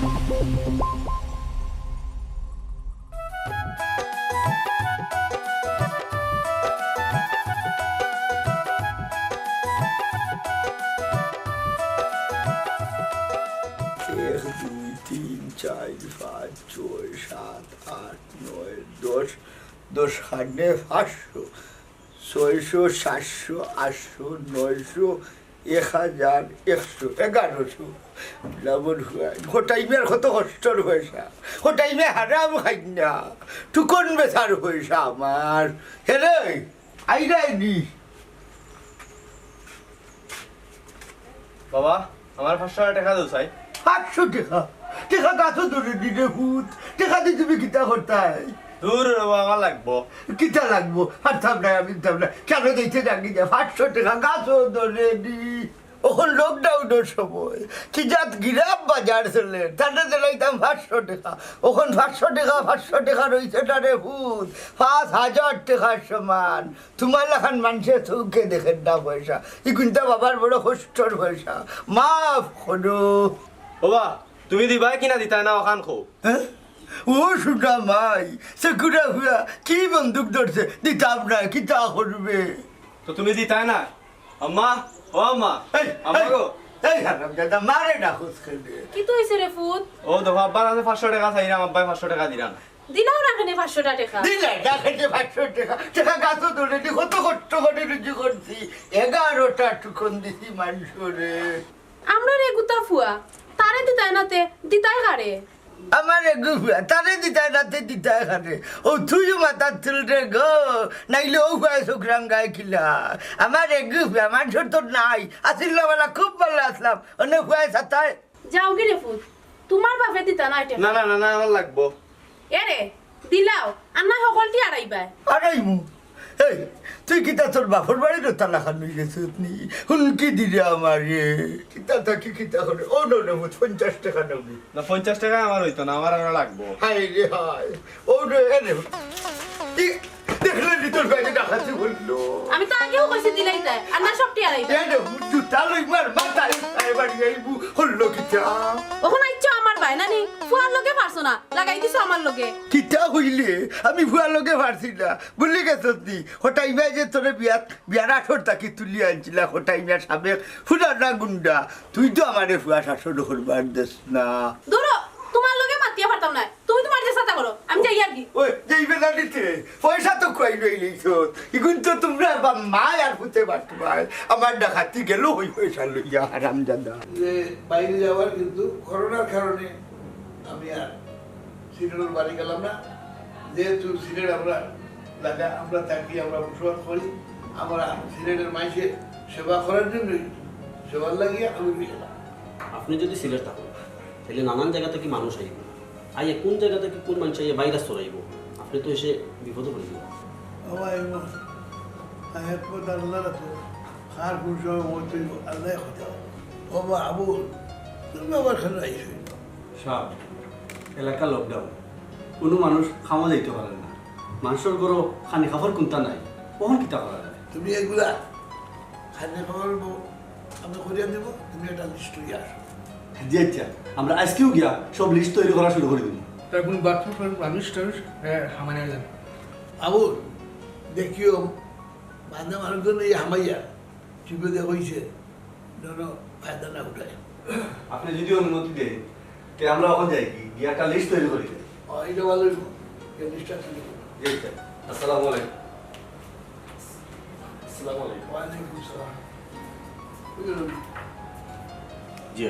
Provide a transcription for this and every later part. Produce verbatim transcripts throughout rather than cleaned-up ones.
এক, দুই, তিন, চাইর, পাঁচ, ছয়, সাত, আট, নয়, দশ, দশ খানে পাঁচশো, ছয়শো, সাতশো, আটশো, নয়শো, এক হাজার, একশো, এগারোশো। লাবণ হুয়া, কটাইমে আর কত কষ্টর পয়সা, কটাইমে হারাম খাই না, টুকন বেচার পয়সা আমার। হেরে, আইরাই নি। বাবা, আমার পাঁচশো টেকা দেও চাই। পাঁচশো টেকা? টেকা গাছো ধরে নি রে পুত, টেকা দি তুমি কিতা করতায়? দূর রে বাবা, আমার লাগবো। কিতা লাগবো? পারতাম না, আমি দিতাম না। কেনে দিতে জানি না, পাঁচশো টেকা গাছো ধরে নি। অখন lockdown-র সময়, কি জাত গিরাম বাজার চলে, তারে দিলাইতাম পাঁচশো টেকা। অখন পাঁচশো টেকা, পাঁচশো টেকা রইছে না রে পুত, পাঁচ হাজার টেকার সমান। তুমার লাখান মানষে চউখে দেখের না পয়সা, ইগুইনতা বাবার বড় কষ্টর পয়সা। মাফ করো। ওবা, তুমি দিবায় কি না দিতায় না, অখান কও। হ্যাঁ? ও সুনা মাই, সে কুড়া হুয়া, কি বন্দুক ধরছে? দিতাম না, কিতা করবে? তো তুমি দিতায় না? আম্মা, ও আম্মা, এই, আম্মা এই, গো। এই হারামজাদা, মারে না হুস খেলে। কিতা অইছে রে পুত? ও দেখো, আব্বার কাছে পাঁচশো টেকা চাইরাম, আব্বায় পাঁচশো টেকা দিরা না। দিলাও না কেনে পাঁচশো টেকা? দিলে না কেনে পাঁচশো টেকা? টেকা গাছো ধরে নি, কত কষ্ট করি রুজি করছি, এগারোটা টুকন দিছি মানষরে। আমরার এগুতা ফুয়া, তারে দিতায় না তে দিতায় কারে? আমার এগু ফুয়া, তারে দিতায় না তে দিতায় কারে? ও তুইও মাথাত তুল রে গো, নাইলে অউ ফুয়ায় চউখ রাঙ্গায় কিলা? আমার এগু ফুয়া, মানষর তো নাই, আছিল না বালা, খুব বালা আছলাম, অনে ফুয়ায় সাতায়। যাওগি রে পুত, তুমার বাপে দিতা না টেকা। না, না, না, না, আমার লাগবো। এরে, দিলাও, আর না হকলটি আড়াইবায়। আড়াইমু? এই, তুই কিতা তোর বাপর বাড়ির তালা খান অই গেছত নি? হুমকি দিরে আমারে। কিতা থাকি কিতা করে? ও নো নো, পঞ্চাশ টেকা নেবি। না, পঞ্চাশ টেকা আমার অইতো না, আমার আরো লাগবো। হায় রে হায়। ও রে, এ রে। ই, দেখলে নি তোর ভাইয়ে ডাকাতি করলো। আমি তো আগেও কইছি দিলাইতায়, আর না সবটি আড়াইতায়। এ রে, জুতা লই মার মাথায়, এ বাড়ি আইবু, করলো কিতা? অখন আইছো আমার ভাই, নানি? ফুয়ার লগে পারছো না, লাগাই দিছো আমার লগে। কিতা কইলে? আমি ফুয়ার লগে পারছি না, ভুলি গেছত নি? কটাই ভাই যে তোরে বিয়াত বিয়ার আসর থাকি তুলি আনছিলা, কটাই মিয়া সাবেক পুরানা গুন্ডা। তুই তো আমারে ফুয়া শাসন করবার দেস না। ধরো, তুমার লগে মাতিয়া পারতাম না, তুমি তুমার যে সাতা করো, আমি যাই আর কি। ওই, যাইবে না নিতে, পয়সা তো খুয়াই লই লইছ। ইগুন তো তুমরা বা মায় আর পুতে বাটবায়। আমার ডাকাতি গেল ওই পয়সা লইয়া, হারামজাদা। যে বাইরে যাওয়ার কিন্তু করোনার কারণে আমি আর সিলেটর বাড়ি গেলাম না, যেহেতু সিলেট আমরা লাগা, আমরা থাকি, আমরা বসবাস করি, আমরা সিলেটের মাইনষের সেবা করার জন্যই, সেবার লাগিয়া আমি গেলাম। আপনি যদি সিলেট থাকেন, তাহলে নানান জায়গা থেকে মানুষ আইব। আইয়া কোন জায়গা থেকে কোন মানুষ আইয়া ভাইরাস ছড়াইব, আপনি তো এসে বিপদে পড়ে যাবেন। বাবা, এমন আয়াত পথ আল্লাহর হাতে, কার কোন সময় মত হইব, আল্লাহ কথা। বাবা, আবুল, তুমি আবার কেন আইসো? সাব, এলাকা লকডাউন, কুনু মানুষ কামো যাইতো পারের না, মানষর ঘরো খানি কাপড় কুন্তা নাই, অখন কিতা করা যায়? তুমি এগুলা খানি কাপড় ব-, আমি করিয়া দিব, তুমি একটা লিস্ট লইয়া আসো। জি আচ্ছা, আমরা আইজকেউ গিয়া সব লিস্ট তৈরি করা শুরু করি দিমু। তার কুনু বাথরুম, মানুষ টানুষ, এ, হামাইয়া যান। আবুল, দেখিও, বান্দা মানুষজন এই হামাইয়া, টিপে দেওয়া হইছে, যেন ফায়দা না উঠায়। আপনি যদি অনুমতি দেন, তে আমরা অখন যাই কি, গিয়া একটা লিস্ট তৈরি করি দেই। ও, এটা ভালো হইব। এই লিস্টটা তৈরি করো। জি, স্যার। আসসালামু আলাইকুম। আসসালামু আলাইকুম। ওয়ালাইকুম সালাম। বুঝলেন? জি,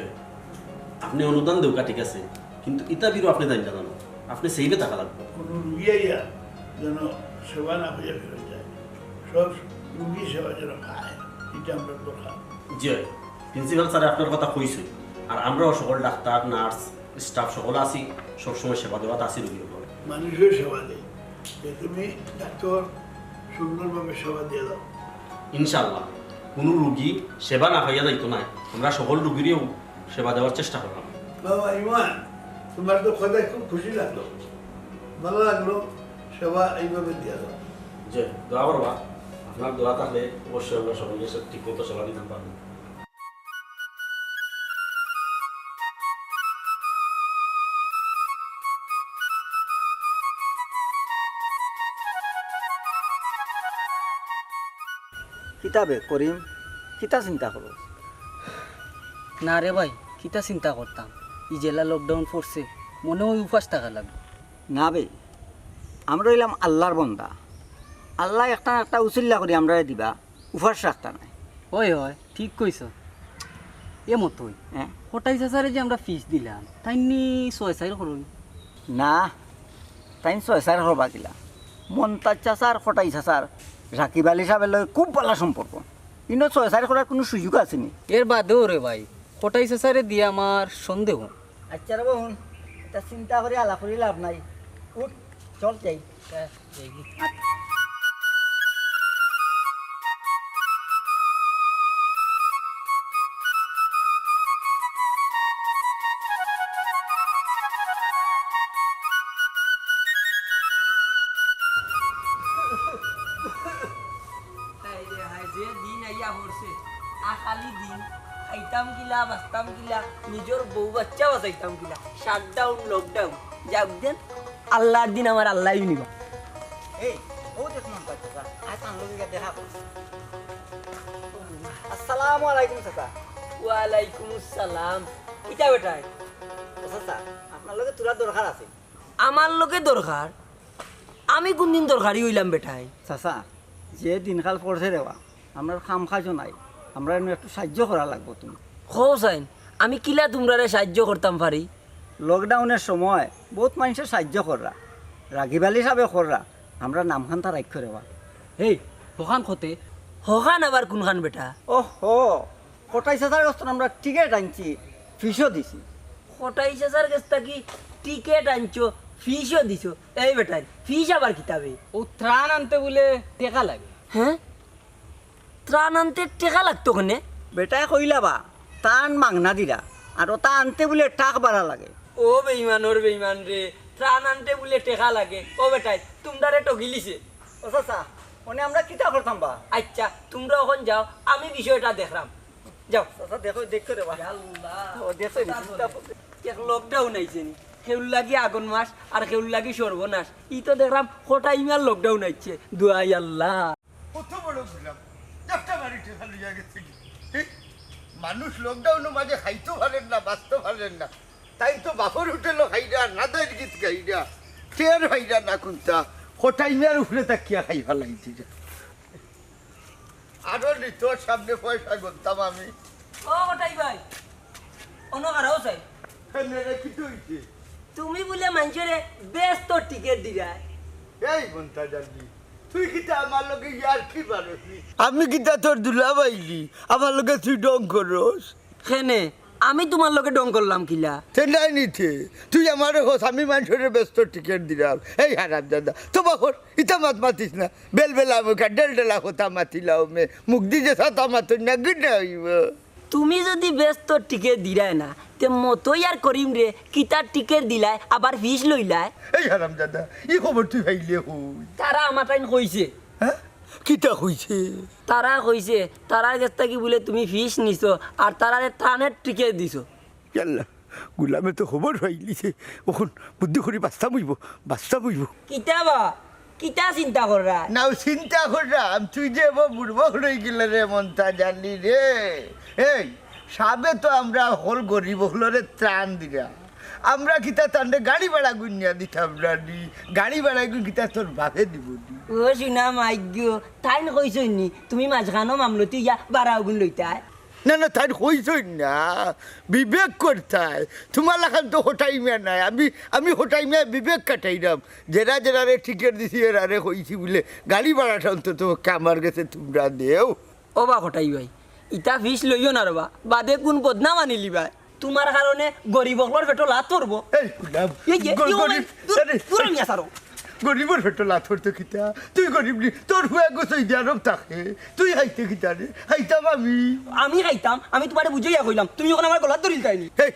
আপনি অনুদান দেউকা ঠিক আছে, কিন্তু ইতা বিরু আপনি দায়িত্ব জানো, আপনি সেইবে থাকা লাগবে। কোনো রুগী আইয়া যেন সেবা না হইয়া ফেরত যায়, সব রুগী সেবা যেন পায়, এটা আমরা দরকার। জি, প্রিন্সিপাল স্যারে আপনার কথা কইছে, আর আমরাও সকল ডাক্তার, নার্স, স্টাফ সকল আছি, সবসময় সেবা দেওয়াত আছি রুগীর উপর। মানুষের সেবা দেয়, যে তুমি ডাক্তার সুন্দরভাবে সেবা দিয়ে দাও। ইনশাআল্লাহ, কোনো রুগী সেবা না পাইয়া যাইতো না, আমরা সকল রুগীরও সেবা দেওয়ার চেষ্টা করলাম। বাবা ইমান, তোমার তো কথায় খুব খুশি লাগলো, ভালো লাগলো, সেবা এইভাবে দিয়ে দাও। যে দোয়া করবা, আপনার দোয়া থাকলে অবশ্যই আমরা সকলকে সে-, ঠিকমতো সেবা দিতে পারবো। কিতা বে করিম, কিতা চিন্তা করো? না রে ভাই, কিতা চিন্তা করতাম, ই যেলা লকডাউন পড়ছে, মনে অয় উপাস থাকা লাগবো। না বে, আমরা অইলাম আল্লার বন্দা, আল্লায় একটা না একটা উছিল্লা করি আমরারে দিবা, উপাস রাখতা নায়। অয় অয়, ঠিক কইছো। এ মতই, হ্যাঁ। কটাই চাচারে যে আমরা ফিস দিলাম, তাইন নি ছয় চাইর করইন। না, তাইন ছয় চাইর করবা কিলা? মন্তাজ চাচার কটাই চাচার রাকিব আলী সাবর লগে খুব ভালা সম্পর্ক, ইনো ছয় চাইর করার কুনু সুযোগ আছে নি। এর বাদেও রে ভাই, কটাই চাচারে দিয়া আমার সন্দেহ। আচ্ছা রে বউন, ইতা চিন্তা করি আলাপ করি লাভ নাই। উঠ, চল যাই। হায় রে হায়, যে দিন আইয়া পড়ছে, আকালি দিন, খাইতাম কিলা, বাঁচতাম কিলা, নিজর বউ বাচ্চা বাঁচাইতাম কিলা, shutdown, lockdown, যাউক দেন, আল্লার দিন আমার আল্লায়উ নিবা। এই, ও দেখুন, আয়, তান লগে দেখা কর। আসসালামু আলাইকুম চাচা। ওয়ালাইকুম আসসালাম। কিতা বেটায়? ও চাচা, আপনার লগে থুড়া দরকার আছে। আমার লগে দরকার? আমি কুনদিন দরকারি অইলাম বেটায়? চাচা, যে দিনকাল পড়ছে রেবা, আমরার কাম কাজও নাই, আমরারে একটু সাইয্য করা লাগবো তুমি। কও চাইন, আমি কিলা তুমরারে সাইয্য করতাম পারি? লকডাউনর সময় বউত মানষে সাইয্য কররা, রাগিব আলী সাবে কররা, আমরার নামখান তা রাইখো রেবা। হেই, হখান কতে? হখান আবার কুনখান বেটা? ওহো, কটাই চাচার গেছ থনে আমরা টিকেট আনছি, ফিসও দিছি। কটাই চাচার গেছ থাকি টিকেট আনছো, ফিসও দিছো? এই বেটার ফিস আবার কিতা বে? ও ত্রাণ আনতে বুলে টেকা লাগে। হ্যাঁ? ত্রাণ আনতে টেকা লাগতো কেনে? বেটায় কইলা বা, ত্রাণ মাগনা দিরা, আর ওটা আনতে বুলে টাক ভাড়া লাগে। ও বেইমানর বেইমান রে, ত্রাণ আনতে বুলে টেকা লাগে। ও বেটায়, তুমরারে ঠগিলিছে। ও চাচা, অনে আমরা কিতা করতাম বা? আচ্ছা, তুমরা অখন যাও, আমি বিষয়টা দেখরাম। যাও। চাচা, দেখো, দেখো রে বা। ইয়া আল্লাহ। ও, দেখো রে, কথা চিন্তা বলে। এক লকডাউন আইছে নি, কেউর লাগি আগুন মাস আর কেউর লাগি সর্বনাশ। ই তো দেখরাম কটাই মিয়ার লকডাউন আইছে। দোয়াই আল্লাহ। কত বড় গুলাম, একটা বাড়ি টেকা লইয়া গেছে কি? হে? মানুষ লকডাউনর মাঝে খাইতো পারের না, বাঁচতো পারের না। তাইন তো বাপর হোটেলো খাইরা, নাদাইর গীত গাইরা, টের পাইরা না কুনতা। কটাই মিয়ার উপরে তাকিয়া খাই ফালাই দিরা। আরো নি, তোর সামনে পয়সা গুনতাম আমি। ও কটাই ভাই, অনো খাড়াও চাই। কেনে রে, কিতা অইছে? তুমি বুলে মানষরে বেহেস্তর টিকেট দিরায়। এই মন্তাজ আলী, তুই কিতা আমার লগে ইয়ার্কি মারস নি? আমি কিতা তোর দুলাভাই নি? আমার লগে তুই ঢং করস? কেনে, আমি তুমার লগে ঢং করলাম কিলা? তে নায় নি তে, তুই আমারে কস আমি মানষরে বেহেস্তর টিকেট দিরাম। এই হারামজাদা, তওবা কর, ইতা মাত মাতিস না। বেলবেলা মুখা ডেলডেলা কথা মাতিলাও মে, মুখদি যে সাতা মাতইন না, গুন্ডা অইবো। তুমি যুদি বেহেস্তর টিকেট দিরায় না, তে মতই আর করিমরে কিতার টিকেট দিলায়, আবার ফিস লইলায়? এই হারামজাদা, ই খবর তুই পাইলে কই? তারা আমার তাইন কইছে। হ্যাঁ? কিতা কইছে? তারা কইছে, তারার গেছ থাকি বুলে তুমি ফিস নিছো, আর তারারে ত্রাণর টিকেট দিছো। ইয়াল্লা, গুলামে তো খবর পাইলিছে, অখন বুদ্ধি করি বাঁচতাম অইবো, বাঁচতাম অইবো। কিতা বা? কিতা চিন্তা কররায়? নাও চিন্তা কররাম, তুই যে এবার বুড়বক রই গেলে রে মন্তাজ আলী রে। এই, সাবে তো আমরা হকল গরিব অকলরে ত্রাণ দিরা। আমরা কিতা তানরে গাড়ি ভাড়া গুনিয়া দিতাম না নি? গাড়ি ভাড়া গুন কিতা তোর বাপে দিবো নি? ও সোনা মাইগ্য, তাইন কইছইন নি, তুমি মাঝখানো মামলতি ইয়া ভাড়া গুন লইতায়? না, না, তাইন কইছইন না। বিবেক করতায়। তুমার লাখান তো কটাই মিয়া নায়। আমি, আমি কটাই মিয়া বিবেক খাটাইরাম। যেরা যেরারে টিকেট দিছি, এরারে কইছি বুলে, গাড়ি ভাড়াটা অন্তত পক্ষে আমার গেছে তুমরা দেও। ও বা কটাই ভাই, ইতা ফিস লইও না রে বা, বাদে কুন বদনাম আনিলিবায়। তুমার কারণে গরিব অকলর পেটো লাত পড়বো। এই, গুলাম, এই যে, গরিব, এই, গরিব, দূর, আরে, দূর মিয়া সারো। গরিবর পেটো লাত পড়তো কিতা? তুই গরিব নি, তোর ফুয়া গো সৌদি আরব থাকে, তুই খাইতে কিতা রে? খাইতাম আমি। আমি খাইতাম, আমি তুমারে বুঝাইয়া কইলাম, তুমি অখন আমার গলাত ধরিলতায় নি। এই,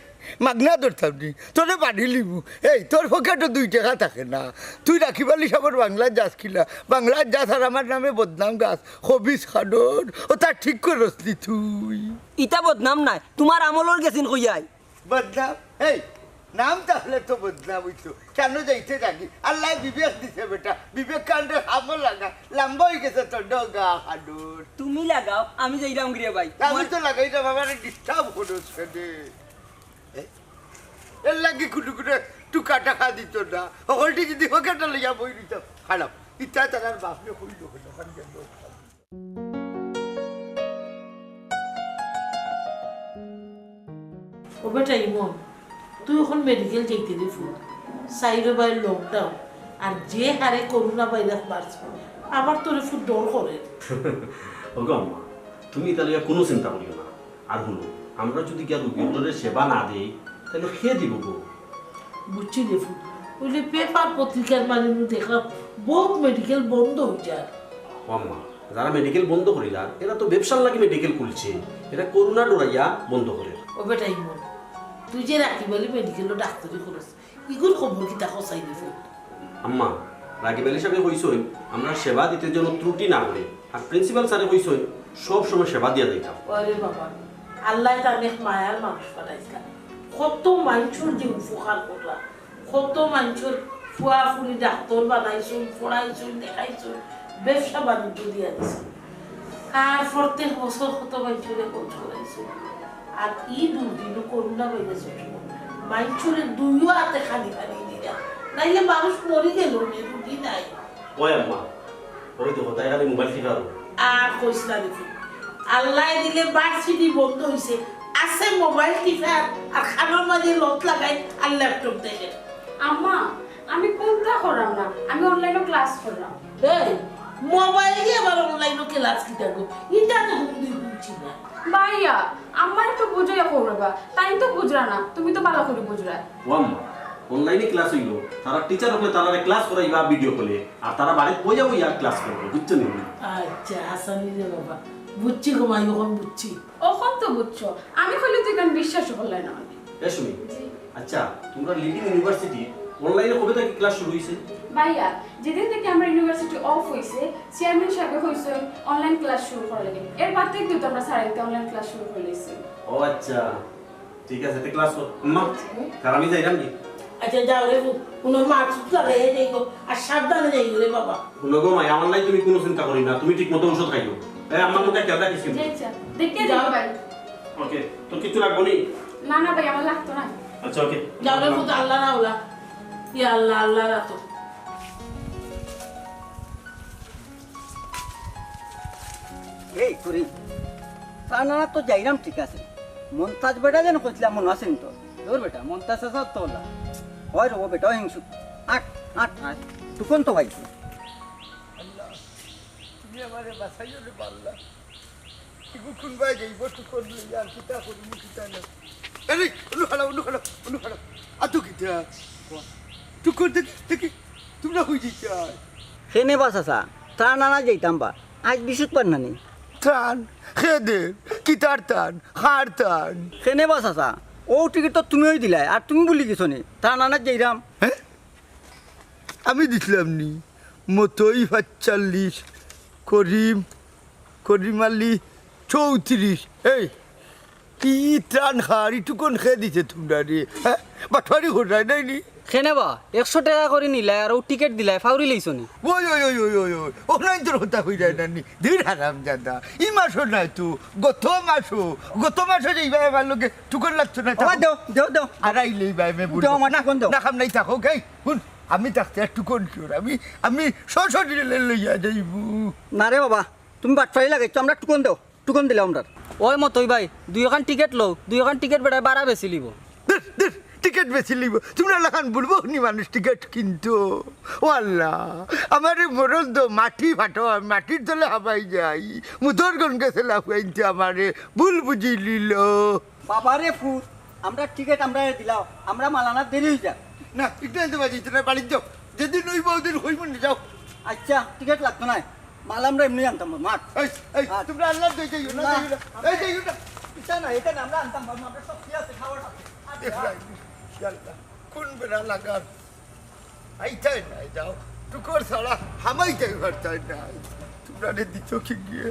মাগনা ধরতাম নি, তোরে বাড়ি লিমু। এই, তোর পকেটো দুই টেকা থাকে না, তুই রাকিব আলী সাবর বাংলার জাত কিলা, বাংলার জাত আর আমার নামে বদনাম গাছ, খবিস খাডর, অতা ঠিক করস নি তুই। ইতা বদনাম নায়, তুমার আমলর গেছিন কইয়াই। বদনাম? এই, নাম তাইলে তো বদনাম অইতো। কেনে যাইতে জানি? আল্লায় বিবেক দিছে বেটা, বিবেক কাণ্ডে কামো লাগা। লাম্বা অইগেছে তো ডগা হাডুর। তুমি লাগাও, আমি যাইরাম গিরে ভাই। আমি তো লাগাইরাম, আমারে disturb করস কেনে? এ? এরলাগি কুনু কুনু টুকা টাকা দিত না। হকলটি যদি পকেটো লইয়া বই দিতাম। খারাপ। ইতা তারার বাপরে কইল, কইল, ওখানে গেল। ও বেটা ইমন, তুই অখন মেডিকেল যাইতে রে ফুত। চাইরোবায় lockdown, আর যে হারে করোনা ভাইরাস বাড়ছে, আমার তো রে ফুত ডর করের। ওগো আম্মা, তুমি ইতা লইয়া কুনু চিন্তা করিও না। আর হুনো, আমরা যদি গিয়া রুগী অকলরে সেবা না দেই, তাইলে কে দিবো গো? বুঝছি রে ফুত, অইলে পেপার পত্রিকার মাঝে নু দেখলাম বউত মেডিকেল বন্ধ অই যার। ও আম্মা, যারা মেডিকেল বন্ধ করিলার, এরা তো ব্যবসার লাগি মেডিকেল খুলছে, এরা করোনা ডরাইয়া বন্ধ করের। ও বেটা ইমন, তুই যে রাকিব আলী মেডিকেলো ডাক্তারি করস, ইগুর খবর কিতা কছাইন রে ফুত? আম্মা, রাকিব আলী সাবে কইছইন, আমরা সেবা দিতে যেন ত্রুটি না করে, আর প্রিন্সিপাল স্যারে কইছইন, সব সময় সেবা দিয়া যাইতাম। ওরে বাবা, আল্লায় তান এক মায়ার মানুষ পাঠাইছলা, কত মানষর যে উপকার করলা, কত মানষর ফুয়া ফুরি ডাক্তার বানাইছইন, পড়াইছইন, দেখাইছইন, ব্যবসা বাণিজ্য দিয়া দিছইন। আর প্রত্যেক বছর কত মানষরে খরচ করাইছইন। আর ই দুর্দিনও করোনা ভাইরাসর সময় মানষরে দুইও আতে খালি খালি দিলা, নাইলে মানুষ মরি গেলো নে, রুগী নাই। ওই আম্মা, ওই তো কথায় খালি মোবাইল টিপার। আর কইস না রে ফুত। আল্লায় দিলে ভার্সিটি বন্ধ অইছে, আছে মোবাইল টিপার, আর খানোর মাঝে লত লাগাই আর ল্যাপটপ দেখে। আম্মা, আমি কুনতা কররাম না, আমি অনলাইনো ক্লাস কররাম। এই, মোবাইল দিয়া আবার অনলাইনো ক্লাস কিতা গো? ইতা তো হুনছি না। ভাইয়া, আম্মারে একটু বুঝাইয়া কও রে বা, তাইন তো বুঝরা না, তুমি তো ভালা করি বুঝরায়। ও আম্মা, অনলাইনে ক্লাস অইলো, তারার টিচার অকলে তারারে ক্লাস করাইবা ভিডিও কলে, আর তারা বাড়িত বইয়া বইয়া ক্লাস করবো, বুঝছো নি? আচ্ছা, হাসানি রে বাবা, বুঝছি গো মাই, অখন বুঝছি। অখন তো বুঝছো, আমি কইলে তো ইখান বিশ্বাস করলায় না। এ সুমি, জি। আচ্ছা, তোমরা লিডিং ইউনিভার্সিটি অনলাইনে কবে থাকি ক্লাস শুরু অইছে? ভাইয়া, যেদিন থাকি আমরা ইউনিভার্সিটি অফ অইছে, চেয়ারম্যান সাবে কইছইন অনলাইন ক্লাস শুরু করার লাগি। এর বাদ থাকি তো আমরা স্যার আইতে অনলাইন ক্লাস শুরু করিলাইছি। ও আচ্ছা, ঠিক আছে, তে ক্লাস কর। আম্মা, হুম? কারণ আমি যাইরাম নি। আচ্ছা, যাও রে, হুনো, মাস্ক লাগাইয়া যাইও, আর সাবধানে যাইও রে বাবা। হুনো গো মাই, আমার লাগি তুমি কুনু চিন্তা করিও না, তুমি ঠিক মতো ঔষধ খাইও। এ, আম্মার মুখে খেয়াল রাখিস কিন্তু। জি, আচ্ছা। দেখে যাও। যাও ভাই। ওকে, তোর কিচ্ছু লাগবো নি? না, না ভাই, আমার লাগতো না। আচ্ছা, ওকে। যাও রে, ফুত, আল্লাহ রাওলা। ইয়া আল্লাহ, আল্লাহ রাতো। এই করিম, তা না তো যাইরাম, ঠিক আছে। মন্তাজ বেটা যেন কইছিলাম, মনো আছে নি তোর? তোর বেটা, মন্তাজ চাচা তো ওলা। হয় রে, ও বেটাও হিংসুক। আট, আট, আট। টুকন তো ভাই। আল্লাহ, তুমি আমারে বাঁচাইও রে আল্লাহ। ইগু কুনবায় যাইবো টুকন লইয়া, আর কিতা করিমু কিতা না। আরে, অনু খাড়া, অনু খাড়া, অনু খাড়া। আতো কিতা? টুকন দেখি, দেখি, তোমরা কই যাইতায়? কেনে বা চাচা, ত্রাণ আনা যাইতাম বা। আইজ বিশুক পার নানি। ত্রাণ? কে দে? কিতার ত্রাণ? কার ত্রাণ? কেনে বা চাচা, অউ টিকিট তো তুমিউ দিলায়, আর তুমি ভুলি গেছো নি? ত্রাণ আনাত যাইরাম। হে? আমি দিছলাম নি? মতই পাঁচচল্লিশ, করিম, করিম আলী চৌত্রিশ। এই, ই ত্রাণ কার, ই টুকন কে দিছে তোমরারে? হে? বাটপারি কররায় নায় নি? কেনে বা, একশো টেকা করি নিলায় আর অউ টিকিট দিলায়, ফাউরি লাইছো নি? ওই, ওই, ওই, ওই, ওই, ওই, অখান তোর কথা কইরায় না নি? ধুর হারামজাদা, ই মাসো নায় তো, গত মাসো, গত মাসো যে ইবায় আমার লগে টুকন লাগতো না, ও, দেও, দেও, দেও। আর আইলে ইবায় মে বলবো। দেও, আমার না, টুকন দেও। না, খাম নাই থাকো, এই, হুন, আমি থাকতে আর টুকন কিওর, আমি, আমি সশরীরে লইয়া যাইমু। না রে বাবা, তুমি বাটপারি লাগাইছো, আমরার টুকন দেও। টুকন দিলাম আমরার। ওই মতই ভাই, দুইওখান টিকিট লও, দুইওখান টিকিট বেটায় বারা বেচিলিবো। ধুর, ধুর, টিকিট বেচিলিবো? তোমরার লাখান বুড়বকনি মানুষ টিকিট কিনতো? ও আল্লাহ, আমারে মরণ দেও, মাটি ফাটাও, আমি মাটির তলে হাবাই যাই। মুদরগণ গেছে লাফাইতে আমারে ভুল বুঝিলিলো। বাবারে ফুত, আমরার টিকিট আমরারে দিলাও, আমরা মাল আনাত দেরি অইযার। না, ইটা আনতে পারি, ইটা বাড়িত যাও। যেদিন অইবো, অউদিন কইমু নে, যাও। আচ্ছা, টিকিট লাগতো নায়। মাল আমরা এমনেউ আনতাম, মাত। এই, এই, আচ্ছা। তোমরা আল্লাহর দোহাই যাইও না, না, যাইও না। আমরা এই, যাইও না। ইটা না, ইটা না, আমরা আনতাম, আমরা সব ঠিক আছে, খাওয়ার আছে। আচ্ছা। ইয়া আল্লাহ, কুন বেড়া লাগার? আইতায় নায়, যাও। টুকর ছাড়া হামাইতায় পারতায় নায়। তোমরারে দিত কে গিয়া?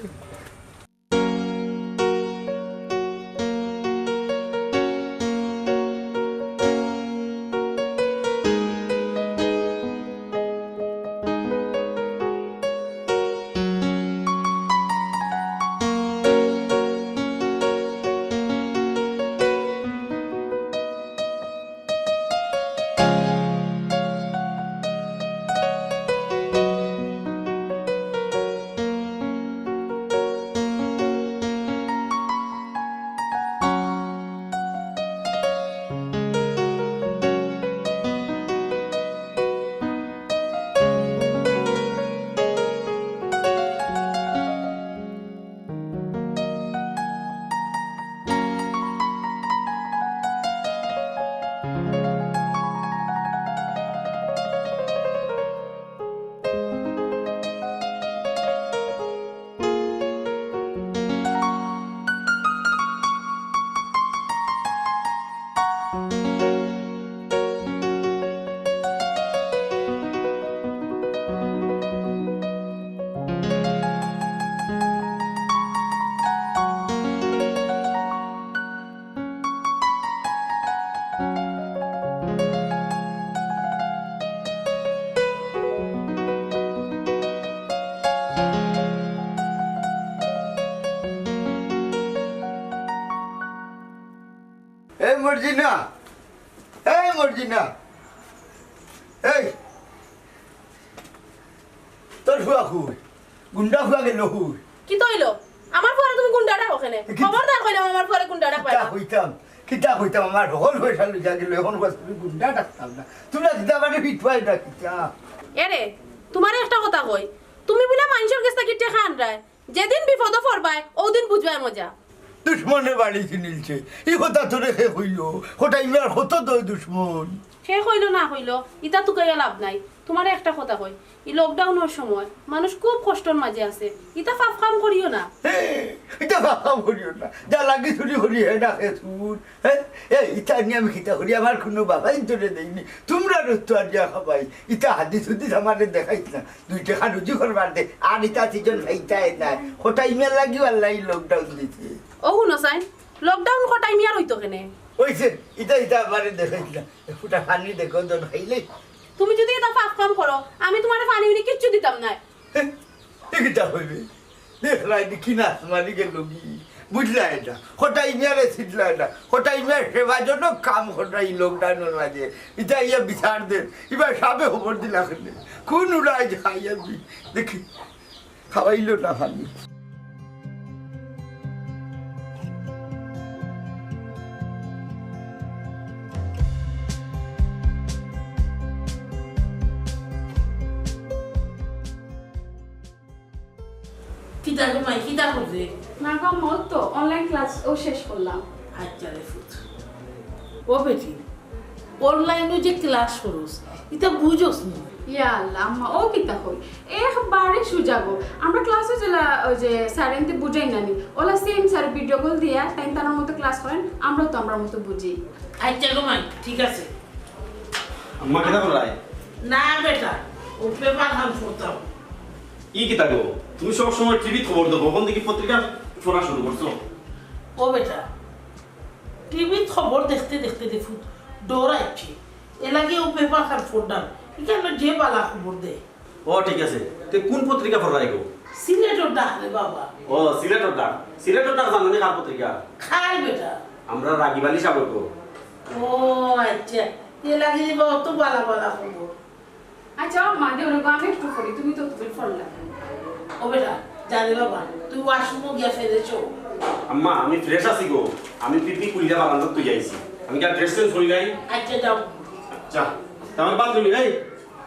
মর্জিনা, এই মর্জিনা, এই তোর ফুয়া কই? গুন্ডা ফুয়া গেল কই? কিতা অইলো? আমার ফুয়ারে তুমি গুন্ডা ডাকো কেনে? কি- খবরদার কইলাম আমার ফুয়ারে গুন্ডা ডাকবায় কিতা না। কইতাম, কিতা কইতাম, আমার হকল পয়সা লইয়া গেল, অখন কইছ তুমি গুন্ডা ডাকতাম না। তোমরা দিদা বাড়ি ফিটুয়াই না কিতা? এরে, তুমারে একটা কথা কই, তুমি বুলে মানষর গেছ থাকি টেকা আনরায়, যেদিন বিপদো পড়বায়, অউ দিন বুঝবায় মজা। দুশমনে বাড়ি চিনিলছে, ই কথা তোরে কে কইলো? কটাই মিয়ার কত দয় দুশমন। কে কইলো না কইলো, ইতা তুকাইয়া লাভ নাই। তুমারে একটা কথা কই, ই lockdownর সময় মানুষ খুব কষ্টর মাঝে আছে, ইতা পাপ কাম করিও না। হে, ইতা পাপ কাম করিও না। যা লাগি চুরি করি হে না হে চুর। হে, এ, ইতা নিয়া আমি কিতা করি? আমার কুনু বাবাইন তোরে দেইনি। তুমরার তো আর দিয়া খাবাই। ইতা হাদিস হুদিস আমারে দেখাইছ না। দুই টেকা রুজি করবার দে। আর ইতা সিজন খাইতায় নাই। কটাই মিয়ার লাগিও আল্লায় lockdown দিছে। ও হুনো চাইন, lockdown কটাই মিয়ার অইতো কেনে? অইছে, ইতা, ইতা আমারে দেখাইছ না। ফুটা পানি দেখো, দন খাইলে। তুমি যুদি ইতা পাপ কাম করো, আমি তুমারে পানি উনি কিচ্ছু দিতাম নায়। হে, ই কিতা কইবে? দেখলায় নি কি না, মারি গেল কি? বুঝলায় না। কটাই মিয়ারে ছিটলায় না। কটাই মিয়ার সেবাজনক কাম কটাই lockdownর মাঝে। ইতা ইয়া বিচার দেন। ইবার সাবে খবর দিলা কেনে? কোন উড়ায় যাই আমি? দেখি, খাওয়াইলো না পানি। কিতা গো মাই, কিতা কররে? না গো আম্মা, অউ তো online class অউ শেষ করলাম। আচ্ছা রে ফুত। ও বেটি, onlineও যে class করস, ইতা বুঝস নি? ইয়া আল্লাহ আম্মা, অউ কিতা কই? একবারে সুজা গো। আমরা classও যেলা অউ যে স্যারে বুঝাইন না নি, অলা same স্যারে video call দিয়া তাইন তান মতো class করেন, আমরাও তো আমরার মতো বুঝি। আচ্ছা গো মাই, ঠিক আছে। আম্মা, কিতা কররায়? না বেটা, অউ paper খান পড়তাম। ই কিতা গো? তুমি সব সময় টিভিত খবর দেখো, অখন দেখি পত্রিকা পড়া শুরু করছো? ও বেটা, টিভিত খবর দেখতে দেখতে দেখো ডর আইছে, এরলাগি অউ paper খান পড়রাম। ইখানো যে বালা খবর দেয়। ও, ঠিক আছে। তে কুন পত্রিকা পড়রায় গো? সিলেটর ডাক রে বাবা। ও, সিলেটর ডাক। সিলেটর ডাক জানো নি কার পত্রিকা? কার বেটা? আমরা রাগিব আলী সাবর গো। ও, আচ্ছা। এরলাগি বাবা অত বালা বালা খবর। আচ্ছা, আম্মা, দেও রে গো, আমি একটু পড়ি, তুমি তো তুমি পড়লা। ও বেটা, যা রে বাবা, তুই washroomও গিয়া fresh হ। আম্মা, আমি fresh আছি গো। আমি পিপি খুলিয়া বারান্দাত থুইয়া আইছি। আমি কি আর dress change করি নাই? আচ্ছা, যাও। আচ্ছা, তে আমার বান্ধবী, এই,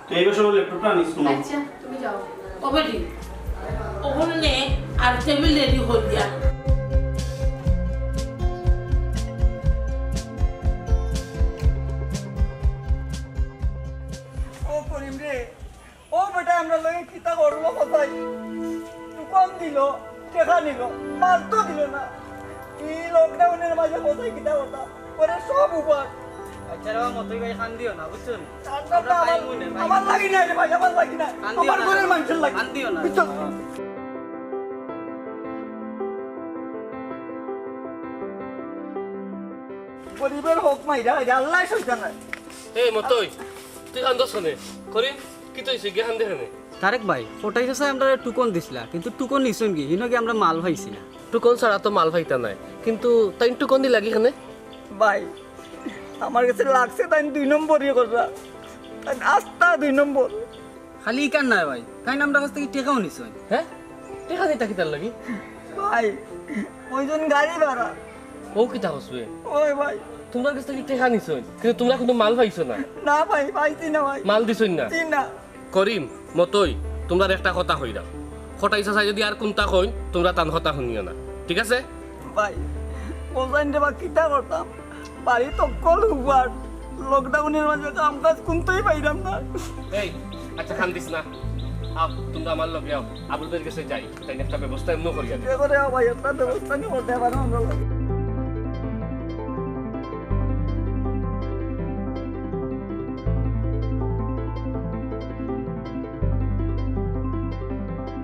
তুই এই বছর laptopটা আনিস না। আচ্ছা, তুমি যাও। ও বেটি, অখানো নে আর table ready করিয়া। ও করিম রে, ও বেটা, আমরার লগে কিতা করলো কছাই? টুকন দিলো, টেকা নিলো, মাল তো দিলো না। ই lockdownর মাঝে কছাই কিতা করতাম? ওরে সব উপাস। আচ্ছা রে বাবা, মতই ভাই, কান্দিও না, বুঝছো নি? কান্দা আমরা না, আমার, পাইমু নে, ভাই। আমার লাগি না রে ভাই, আমার লাগি না। কান্দিও আমার না। ঘরর মানষর লাগি। কান্দিও না। বুঝছো? গরিবর হক মাইরা, আল্লায় সইতা নায়। এই মতই, তুই কান্দস কেনে? করিম, কিতা অইছে? গিয়া কান্দে কেনে? তারেক ভাই, কটাই চাচায় আমরারে টুকন দিছলা, কিন্তু টুকন নিছইন কি? হিনো কি আমরা মাল পাইছি না। টুকন ছাড়া তো মাল পাইতা নায়, কিন্তু তাইন টুকন দিলা কি কেনে? ভাই, আমার গেছে লাগছে তাইন দুই নম্বরি কররা, তাইন আস্তা দুই নম্বর। খালি ইখান নায় ভাই, তাইন আমরার গেছ থাকি টেকাও নিছইন। হে? টেকা নিতা কিতার লাগি? ভাই, ওইজন গাড়ি ভাড়া। ও কিতা কছবে? ওই ভাই। তুমরার গেছ থাকি টেকা নিছইন, কিন্তু তুমরা কুনু মাল পাইছো না। না ভাই, পাইছি না ভাই। মাল দিছইন না? জি না। করিম, মতই, তুমরারে একটা কথা কইরাম। কটাই চাচায় যুদি আর কুন্তা কইন, তুমরা তান কথা হুনিও না, ঠিক আছে? ভাই, কছাইন রে বা, কিতা করতাম? বাড়িত অকল উপাস, lockdownর মাঝে কাম কাজ কুন্তাউ পাইরাম না। এই, আচ্ছা, কান্দিস না। আও, তুমরা আমার লগে আও, আবুল ভাইর গেছে যাই, তাইন একটা ব্যবস্থা এমনে করিয়া দিবা। এবারে আও ভাই, একটা ব্যবস্থা নি করতে পারো আমরার লাগি।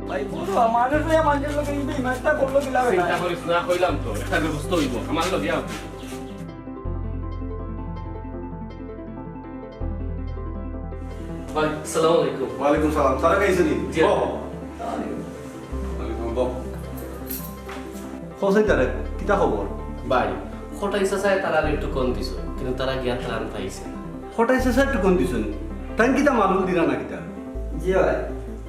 ভাই, বুঝো, মানুষ লইয়া মানষর লগে এই বেইমানটা করলো কিলা বেটা? চিন্তা করিস না, কইলাম তো, একটা ব্যবস্থা অইবো। আমার লগে আও। ভাই, আসসালামু আলাইকুম। ওয়ালাইকুম সালাম। তারা খাইছে নি? জি। বহ। ওয়ালাইকুম, বহ। হোসেন তারেক, কিতা খবর? ভাই, কটাই চাচায় তারারে টুকন দিছইন, কিন্তু তারা গিয়া ত্রাণ পাইছে না। কটাই চাচায় টুকন দিছইন? তাইন কিতা মাল-উল দিরা না কিতা? জি অয়,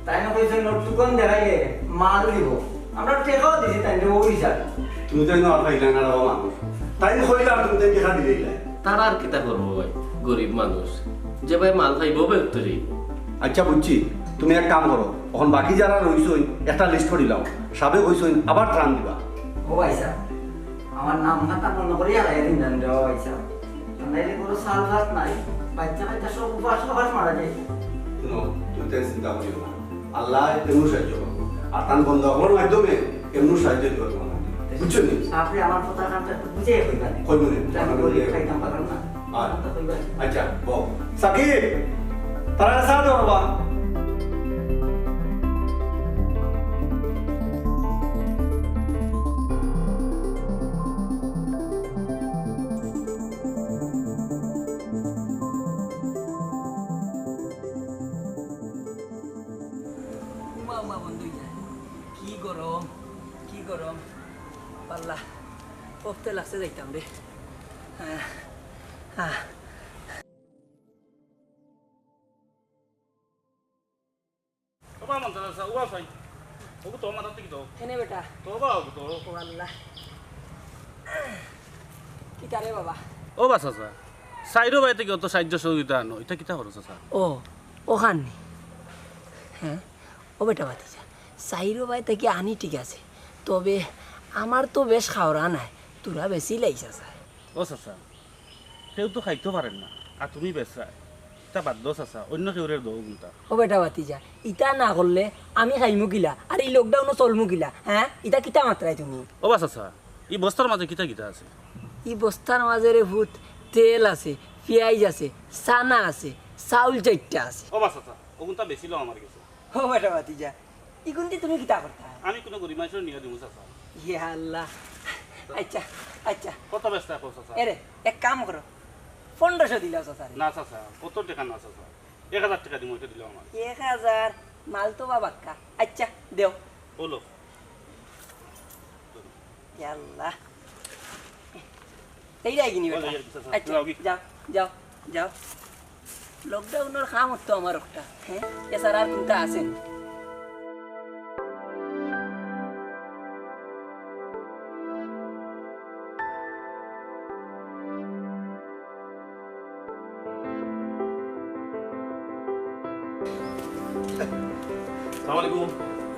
তাইন কইছইন, "ও টুকন দেখাইলে মাল দিবো।" আমরা টেকাও দিছি তাইনরে, অউ হিসাবে। তুমি তো ইনো আর পাইলা না রে বা মানুষ। তাইন কইলা আর তুমি তাইন টেকা দিলাইলায়। তারা আর কিতা করবো ভাই, গরিব মানুষ। যে ভাই মাল পাইবো, অউ তো যাইবো। আচ্ছা, বুঝছি। তুমি এক কাম করো, অখন বাকি যারা রইছইন, একটা list করিলাও। সাবে কইছইন, আবার ত্রাণ দিবা। ও ভাইসাব, আমার নাম খাতা মনো করি হারাই দিন জান রে, ও ভাইসাব। নাইলে কোনো চাল-ভাত নাই, বাচ্চা-কাচ্চা সব উপাস-উপাস মারা যায়। হুনো, তুমি তাইন চিন্তা করিও না। আল্লায় এমনে সাহায্য করবো। আর তান বন্দা অকলর মাধ্যমে এমনে সাহায্য দিবা তুমার। বুঝছো নি? আপনে আমার কথাখান একটু বুঝাইয়া কইবা নি। কইমু নে। আমি গরিব, খাইতাম পারতাম না। আচ্ছা। কথা কইবা নি। আচ্ছা, বও। সাকিব, তারারে চা দেও বাবা। উমা, উমা, বন্ধ অই যায়। কি গরম, কি গরম। পাল্লা, কফতে লাগছে, যাইতাম রে। আহ, আহ। ওবা মন্তাজ চাচা, ওবা চাই। ওগু তো মাথার দিকে তো। কেনে বেটা? তো বা ওগু তো। ও আল্লাহ। কিতা রে বাবা? ওবা চাচা, চাইরো ভাই থাকি অত সাহায্য সহযোগিতা আনো, ইতা কিতা করো চাচা? ও, অখান নি। হ্যাঁ, ও বেটা ভাতিজা, চাইরো ভাই থাকি আনি ঠিক আছে, তবে আমার তো বেশ খাওরা নাই, তোরা বেশি লাইছ চাচা। ও চাচা, কেউ তো খাইতো পারের না, আর তুমি বেচরায়। ইতা বাদ দেও চাচা, অইন্য কেউরে দেও কুন্তা। ও বেটা ভাতিজা, ইতা না করলে আমি খাইমু কিলা, আর ই lockdown-ও চলমু কিলা, হ্যাঁ? ইতা কিতা মাতরায় তুমি? ওবা চাচা, ই বস্তার মাঝে কিতা কিতা আছে? ই বস্তার মাঝে রে পুত, তেল আছে, পিয়াইজ আছে, চানা আছে, চাউল চাইরটা আছে। ওবা চাচা, অগুনতা বেশি লও আমার গেছে। ও বেটা ভাতিজা, ইগুনদি তুমি কিতা করতায়? আমি কুনু গরিব মানষরে নিয়া দিমু চাচা। ইয়া আল্লাহ। আচ্ছা, আচ্ছা। কত বেচতায় কও চাচা? এরে, এক কাম করো, পনরোশো দিলাও চাচারে। না চাচা, অত টেকা না চাচা, এক হাজার টেকা দিমু, ইটা দিলাও আমার। এক হাজার? মাল তো বা বাক্কা। আচ্ছা, দেও। বলো। ইয়া আল্লাহ। এইটাই কিনি বেটা। আচ্ছা, যাও, যাও, যাও। Lockdown-র কাম অতো আমার একটা, হ্যাঁ? এছাড়া আর কুন্তা আছে নি? আসসালামু আলাইকুম।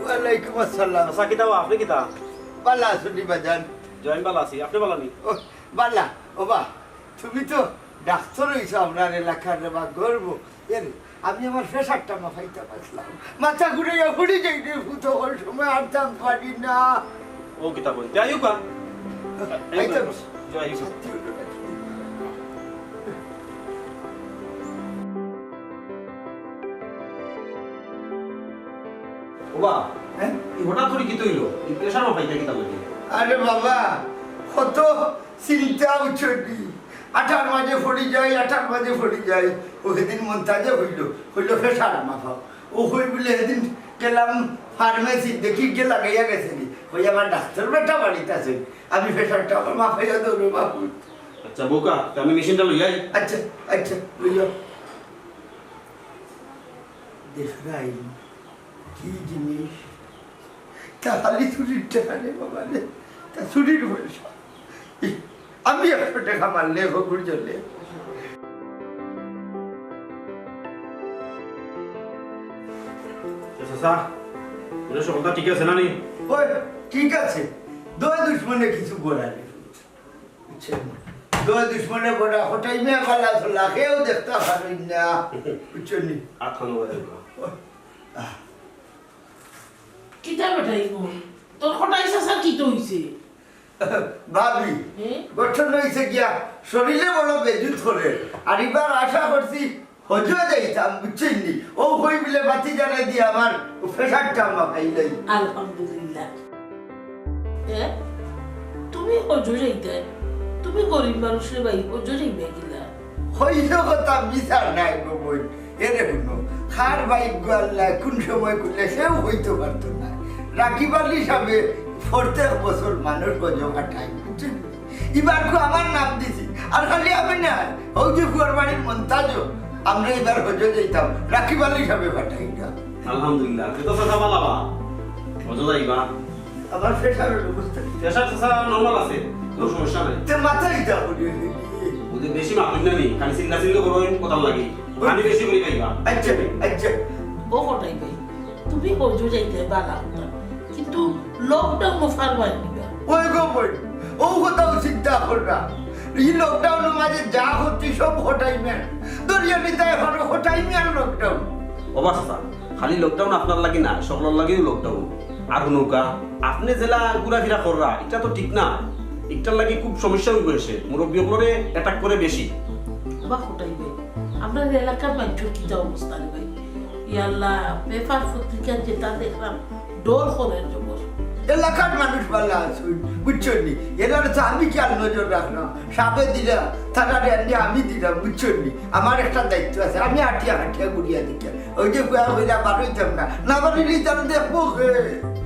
ওয়ালাইকুম আসসালাম। আচ্ছা, কিতা বা, আপনে কিতা? বালা আছইন নি বাজান? জি, আমি বালা আছি। আপনে বালা নি? ও, বালা। ওবা, তুমি তো ডাক্তার অইছো আমরার এলাকার রে বা, গর্ব। এরে, আমি আমার pressure-টা মাপাইতাম আছলাম। মাথা ঘুরাইয়া পড়ি যাই রে, পুত, হকল সময় আটতাম পারি না। ও কিতা বইন, যাই হোক, আ, এই তো। যাই হোক। ওবা, হ্যাঁ? ই হঠাৎ করি কিতা অইলো? ই pressure মাপাইতা কিতা লাগি? আরে বাবা, কত চিন্তা উঠছে নি। আটার মাঝে পড়ি যাই, আটার মাঝে পড়ি যাই। ও সেদিন মন্তাজে কইলো, কইলো, "Pressure মাপাও।" ও কই বুলে সেদিন গেলাম pharmacy, দেখি গিয়া লাগাইয়া গেছে নি। কই, "আমার ডাক্তার বেটা বাড়িত আছে, আমি pressure-টা আমার মাপাইয়া দেও রে বাবু।" আচ্ছা, বউক্কা, তে আমি machine-টা লই আই। আচ্ছা, আচ্ছা, লইয়া। দেখরায় নি, কি জিনিস? তা খালি চুরির টেকা রে বাবা রে, তা চুরির পয়সা। আমি একশো টেকা মারলে হগুর জলে। চাচা, মানে সকলতা ঠিক আছে না নি? ওই, ঠিক আছে। দয় দুশমনে কিছু বলার নেই। বুঝছেন? দয় দুশমনে বড় হটাই মিয়া বালা চলা, কেউ দেখতা পারইন না। বুঝছেন নি? আত খানো বাজে না। আহ। কিতা বেটাই বল? তোর কটাই চাচার কিতা অইছে? ভাবি, হুম? গঠন অইছে গিয়া, শরীরে বড় বেজুত করে। আর এবার আশা করছি হজো যাইতাম, বুঝছেন নি? ও কই বুলে বাতি জ্বালাই দিয়া আমার pressure-টা মাপাইলাই। আলহামদুলিল্লাহ। এ? তুমি হজো যাইতায়? তুমি গরিব মানুষ রে ভাই, হজো যাইবায় কিলা? হইল কথা মিছা নাই গো বইন। এরে হুনো, কার ভাইগ্য আল্লায় কুন সময় খুলে সেও কইতো পারতো না। রাকিব আলী সাবে প্রত্যেক বছর মানুষ হজো পাঠায়, বুঝছেন নি? ইবার কু আমার নাম দিছি। আর খালি আমি না, অউ যে ফুয়ার বাড়ির মন্তাজও, আমরা ইবার হজো যাইতাম, রাকিব আলী সাবে পাঠাইরা। আলহামদুলিল্লাহ, তে তো চাচা বালা বা। হজো যাইবা। আমার প্রেশারের অবস্থা কি? প্রেশার চাচা নরমাল আছে, কোনো সমস্যা নাই। তে মাথা ইটা করি। ও যে বেশি মাতুন না নি, খালি চিল্লা চিল্লি করইন, কথার লাগি। পানি বেশি করি খাইবা। আচ্ছা, আচ্ছা। ও কটাই ভাই, তুমি হজো যাইতে বালা কথা, কিন্তু লকডাউনও ফারবায় নিবা। ওই গো বই, অউ কথাও চিন্তা কররা। ই লকডাউনর মাঝে যা ক্ষতি সব কটাই মিয়ার। দরিয়া নিতে এখন কটাই মিয়ার লকডাউন। ও বা চাচা, খালি লকডাউন আপনার লাগি না, সকলর লাগিও লকডাউন। আর হুনউক্কা, আপনে যেলা ঘুরাফিরা কররা, ইটা তো ঠিক না। ইটার লাগি খুব সমস্যা অইবো এসে, মুরব্বি অকলরে অ্যাটাক করে বেশি। ও বা কটাই ভাই, আমরার এলাকার মানষর কিতা অবস্থা রে ভাই? ইয়াল্লা, পেপার পত্রিকা যেটা দেখরাম, ডর করের জবর। এলাকার মানুষ বালা আছইন, বুঝছইন নি? এরারে তো আমি খেয়াল নজর রাখরাম। সাবে দিরা, তারারে আনিয়া আমি দিরাম, বুঝছইন নি? আমার একটা দায়িত্ব আছে, আমি আটিয়া আটিয়া ঘুরিয়া দেখিয়ার। অউ যে কইয়া কইলা বারইতাম না, না বারইলে ইতা দেখবো কে?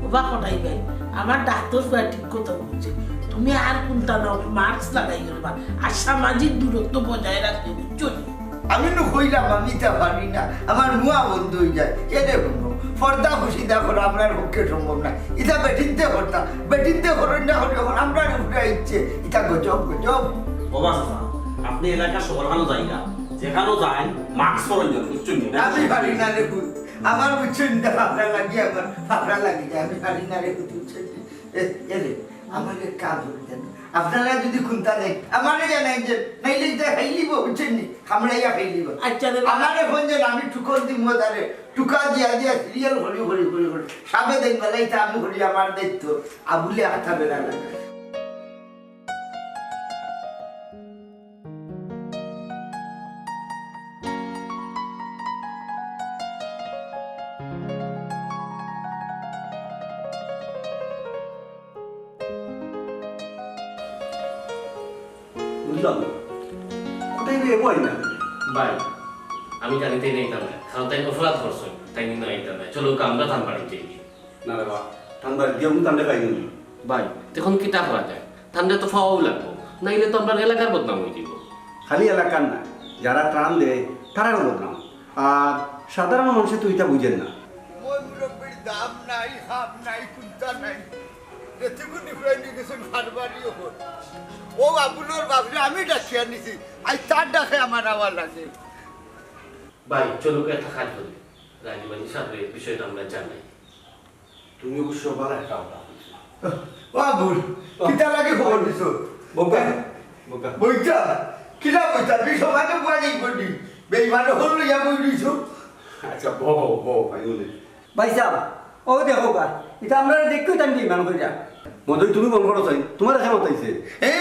ও বা কটাই ভাই, আমার ডাক্তার ফুয়া ঠিক কথা কইছে। তুমি আর কুন্তা নাও, মাস্ক লাগাই রাখবা, আর সামাজিক দূরত্ব বজায় রাখবে, বুঝছো নি? আমি নু কইলাম আমি ইতা পারি না, আমার মুয়া বন্ধ অইযায়। এরে হুনো, পর্দা পুশিদা করা আমরার পক্ষে সম্ভব না। ইতা বেটিন্তে করতা, বেটিন্তে করইন না করি অখন আমরার উপরে আইছে, ইতা গজব, গজব। ও বা চাচা, আপনে এলাকার সকলখানো যাইন না, যেখানো যাইন, মাস্ক পরইন যেন, বুঝছইন নি? আমি পারি না রে পুত, আমার বুঝছইন নি, ফাফড়া লাগি, আমার ফাফড়া লাগি যায়, আমি পারি না রে পুত, বুঝছইন নি? এ, এরে, আমার এক কাম করি দেন। আপনারা যদি কুন্তা নেই, আমারে জানাই যে, নাইলে ইতা খাইলিবো, বুঝছইন নি? কামড়াইয়া খাইলিবো। আচ্ছা রে বাবা। আমারে ফোন দেন, আমি টুকন দিমু তারে, টুকা দিয়া দিয়া সিরিয়াল করি, করি, করি, করি। সাবে দেন বেলা ইতা আমি করি আমার দায়িত্ব, আবুলে আতা বেলা লাগে। বুঝলাম না। কোথায় গিয়ে বই না? ভাই, আমি জানি তাইন আইতা নায়, কারণ তাইন অপরাধ করছইন, তাইন না আইতা নায়। চলো, আমরা তান বাড়িত যাই। না রে বা, তান বাড়িত গিয়া আমি তানরে পাইমু নি। ভাই, তখন কিতা করা যায়? তানরে তো পাওয়াউ লাগবো, নাইলে তো আমরার এলাকার বদনাম অইযিবো। খালি এলাকার না, যারা ত্রাণ দেয়, তারারও বদনাম। আর সাধারণ মানুষে তো ইটা বুঝের না। ওই মুরব্বির দাম নাই, হাম নাই, কুন্তা নাই। যেটুকু নিফুরাই নিয়ে গেছেন, কারবারিও হোক। ও বাবুলোর বাপরে আমি ডাকিয়া নিছি, আজ তার ডাকে আমার আওয়া লাগে। ভাই, চলো একটা কাজ করি, রাগিব আলী সাবরে বিষয়টা আমরা জানাই। তুমি অবশ্য ভালা একটা কথা কইছো। ও আবুল, কিতা লাগি খবর দিছো? বউক্কা, বউক্কা। বইতা? কিলা বইতা? তুই সমাজে বুয়া যাই করবি। বেইমান হল লইয়া বই দিছো। আচ্ছা, বউ, বউ, ভাই বলে। ভাইসাব, অউ দেখউক্কা, ইতা আমরারে দেখিয়াউ তাইন বেইমান কইরা। মদই, তুমি বন্ধ করো চাই, তুমারে কে মাতাইছে? এ,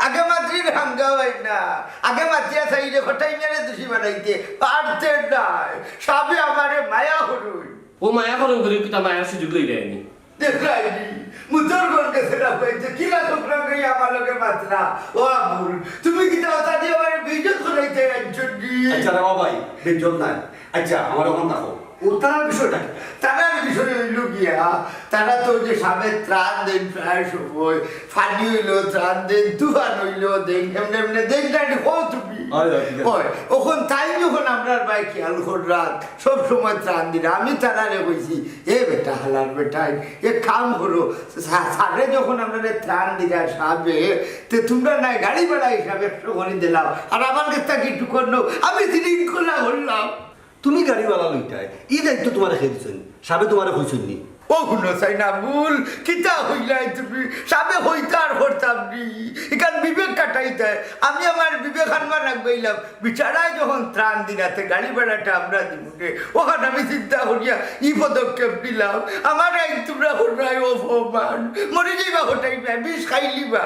আগে মাতলে হাঙ্গা অয় না। আগে মাতিয়া চাইলে কটাই মিয়ারে দুষী বানাইতে পারতে নায়। সাবে আমারে মায়া করইন। ও মায়া করইন করি কিতা মায়ার সুযোগ লইরায়নি? দেখরায়নি, মুতর গন্ধ গেছে না পাইছে, কিলা ছোকরা কই আমার লগে মাতরা। ও আবুল, তুমি কিতা অতা দিয়া আমারে বেইজ্জত করাইতে আনছো নি? আচ্ছা রে বাবা, বেইজ্জত নায়। আচ্ছা, আমার অখন থাকো। ও তারার বিষয়টা কি? তারার বিষয় অইলো গিয়া, তারা তো যে সাবে ত্রাণ দেইন প্রায় সময়, পানি অইলো ত্রাণ দেইন, তুফান অইলো দেইন, এমনে এমনে দেইন না, এটি কও তুমি। হয়, হয়, ঠিক আছে। হয়, অখন তাইন যখন আমরার বায় খেয়াল কররা, সব সময় ত্রাণ দিরা, আমি তারারে কইছি, এ বেটা, হালার বেটা, এক কাম করো, সা-, সাবে যখন আমরারে ত্রাণ দিরা সাবে, তে তুমরা নায় গাড়ি ভাড়া হিসাবে একশো করি দিলাও, আর আমার গেছ থাকি একটু কর নেও, আমি শৃঙ্খলা করলাম। তুমি গাড়ি ভাড়া লইতায়, ই দায়িত্ব তুমারে কে দিছইন? সাবে তুমারে কইছইন নি? ও হুনো চাই না ভুল, কিতা কইলায় তুমি? সাবে কইতা আর করতাম নি। ইখান বিবেক খাটাইতায়, আমি আমার বিবেক আনবার রাখবাইলাম। বিচারায় যখন ত্রাণ দিরা, তে গাড়ি ভাড়াটা আমরা দিমু রে। অখান আমি চিন্তা করিয়া ই পদক্ষেপ নিলাম। আমারে আইজ তুমরা কররায় অপমান। মরি যাইবা কটাই মিয়া, বিষ খাইলিবা।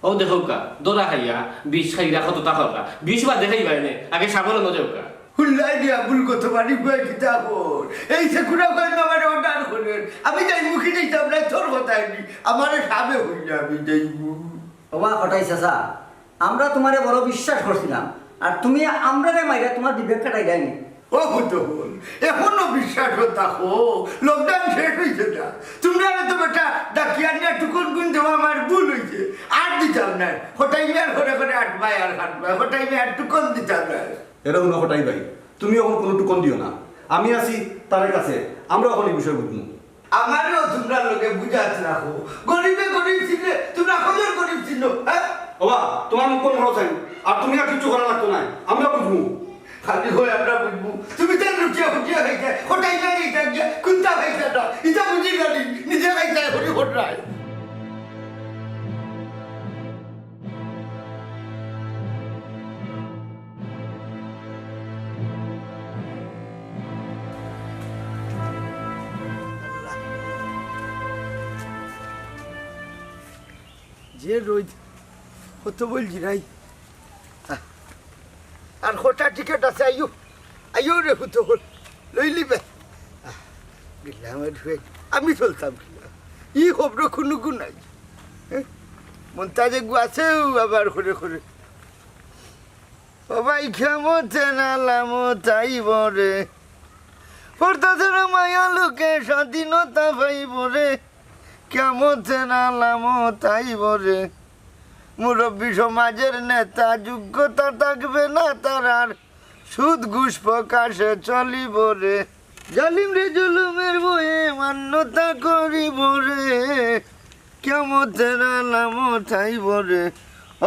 ও দেখউক্কা, ধরা খাইয়া, বিষ খাইরা কততা কররা। বিষ বাদে খাইবায় নে, আগে সাবরে লইয়া যাউক্কা। হুনলায় নি আবুল, গত বাড়ি কয় কিতা কর? এই যে কুড়া কয় না আমারে অর্ডার করের। আমি যাইমু কি যাইতাম নায়, তোর কথায় নি। আমারে সাবে কইলা আমি যাইমু। ও বা কটাই চাচা, আমরা তুমারে বড় বিশ্বাস করছিলাম, আর তুমি আমরারে মাইরা তুমার বিবেক খাটাইলায় নি। ও হুতহুল, এখনো বিশ্বাস থাকো? লকডাউন শেষ অইছে না? তুমরারে তো বেটা ডাকিয়া আনিয়া টুকন গুন দেওয়া আমার ভুল অইছে। আর দিতাম না। কটাই মিয়ার ঘরে ঘরে আট ভাই আর সাত ভাই, কটাই মিয়ার টুকন দিতাম না। এরা হুনো কটাই ভাই, তুমি অখন কুনু টুকন দিও না। আমি আছি তার কাছে, আমরা অখন ই বিষয় বুঝমু। আমারেও তুমরার লগে বুঝাত রাখো। গরিবে গরিব চিনলে তুমরা কয়জন গরিব চিনো, হ্যাঁ? ওবা, তুমার মুখ বন্ধ করো চাই। আর তুমি আর কিচ্ছু করা লাগতো না, আমরা বুঝমু। খালি হয় আমরা বুঝমু। তুমি তার লুকিয়া ফুটিয়া খাইতে, কটাই না খাইতে গিয়া, কুন্তা খাইতে না। ইতা বুঝি জানি, নিজে খাইতে হরি হরায়। যে রইদ, কত বইল জিরাই। আহ, আর কটা টিকিট আছে, আইও, আইও রে, কত বইল, লইলিবে। আহ, গেলাম আর ফের, আমি চলতাম কিলা? ই খবর কুনু গুণ নাই। হ্যাঁ? মন্তাজ এগু আছেও আবার করে করে। ও ভাই, কিয়ামতে না লামত আইবো রে। পড়তাছে না মায়া লোকে স্বাধীনতা পাইবো রে। কিয়ামতে না লামত আইবো রে। মুরব্বি সমাজের নেতা যোগ্যতা থাকবে না তার আর। সুদ ঘুষ প্রকাশে চলিবো রে। জালিমরে জুলুমের বয়ে মান্যতা করিবো রে। কিয়ামতের আলামত আইবো রে।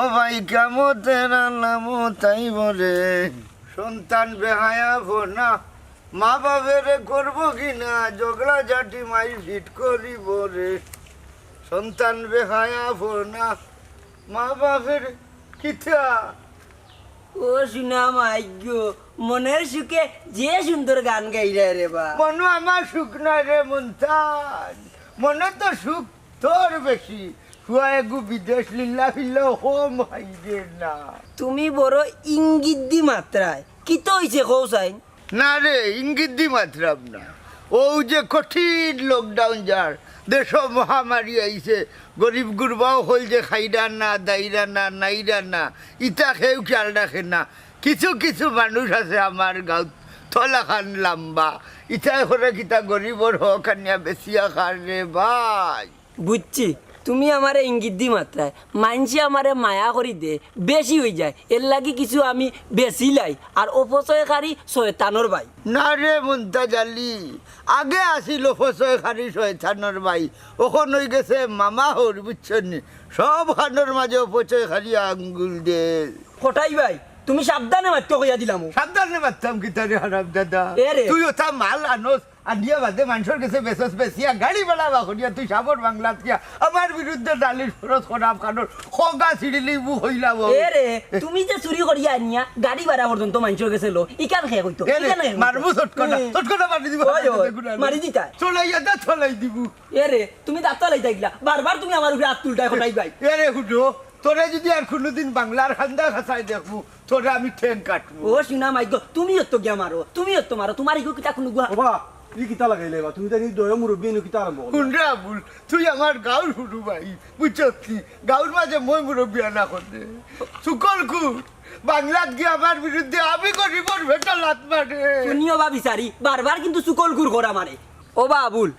ও ভাই, কিয়ামতের আলামত আইবো রে। সন্তান বেহায়া ফোনা, মা বাপেরে করবো কি না, ঝগড়া ঝাঁটি মাইর ফিট করিবো রে। সন্তান বেহায়া ফোনা, মা বাপের কিতা? ও সোনা মাইগো, মনের সুখে যে সুন্দর গান গাইরায় রে বা। মনো আমার সুখ নায় রে মন্তাজ, মনো তো সুখ তোর বেশি। হুয়া এগু বিদেশ লিল্লা ফিল্লা কম হাইরে না। তুমি বড় ইঙ্গিত দি মাতরায়, কিতা অইছে কও চাইন? না রে, ইঙ্গিত দি মাতরাম না। অউ যে কঠিন লকডাউন যার, দেশো মহামারী আইছে, গরিব গুরবা অকল যে খাইরা না, দাইরা না, নাইরা না, ইতা কেউ খেয়াল রাখে না। কিছু কিছু মানুষ আছে আমার গাঁওত, থলাখান লাম্বা, ইতায় করে কিতা গরিবর হক আনিয়া বেচিয়া খার রে ভাই। বুঝছি, তুমি আমারে ইঙ্গিত দি মাতরায়, মাইনষে আমারে মায়া করি দে, বেশি অইযায়, এরলাগি কিছু আমি বেচিলাই, আর অপচয়কারী শয়তানর ভাই। না রে মুন্তাজ আলী, আগে আছিল অপচয়কারী শয়তানর ভাই, অখন অইগেছে মামা হউর, বুঝছো নি? সব খানর মাঝে অপচয়কারী আঙ্গুল দে। কটাই ভাই, তুমি সাবধানে মাতিও কইয়া দিলাম। সাবধানে মাততাম কিতা রে হারামজাদা? এ রে। তুই অতা মাল আনস, আনিয়া বাদে মানষর গেছে বেচস, বেচিয়া গাড়ি ভাড়া বার করিয়া তুই সাবর বাংলাত গিয়া আমার বিরুদ্ধে নালিশ করস, খারাপ খানর খগা ছিড়ি লইবু কইলাম। এ রে, তুমি যে চুরি করিয়া আনিয়া গাড়ি ভাড়া পর্যন্ত মানষর গেছে লো, ইখান কে কইতো? এ রে, ইখান কে কইতো? মারমু ছটকনা, এ। ছটকনা মারি দিবু, ওই, ওই, মারি দিতায়। চলাই আদা চলাই দিবু। এ রে, তুমি দাঁত লাইতায় কিলা, বারবার তুমি আমার উপরে আত তুলতায় কটাই ভাই। এ রে হুডো, তোরে যদি আর কুনুদিন বাংলার খান্দা খাসায় দেখমু, তোরে আমি ঠেং কাটমু। ও সোনা মাইগো, তুমি অত গিয়া মারো, তুমি অত মারো, তুমার ইগু কিতা কুনু গুয়া? ওবা, ই কিতা লাগাইলে বা? তুমি তাইন ই দয় মুরব্বি এনো কিতা আরম্ভ করলা? হুন রে আবুল, তুই আমার গাঁওর হুরু ভাই, বুঝছস নি? গাঁওর মাঝে মই মুরব্বি আনা করলে। চুকলখুর, বাংলাত গিয়া আমার বিরুদ্ধে আমি গরিবর পেটো লাত মারে। হুনিও বা বিচারি, বারবার কিন্তু চুকলখুর করা মারে। ওবা আবুল,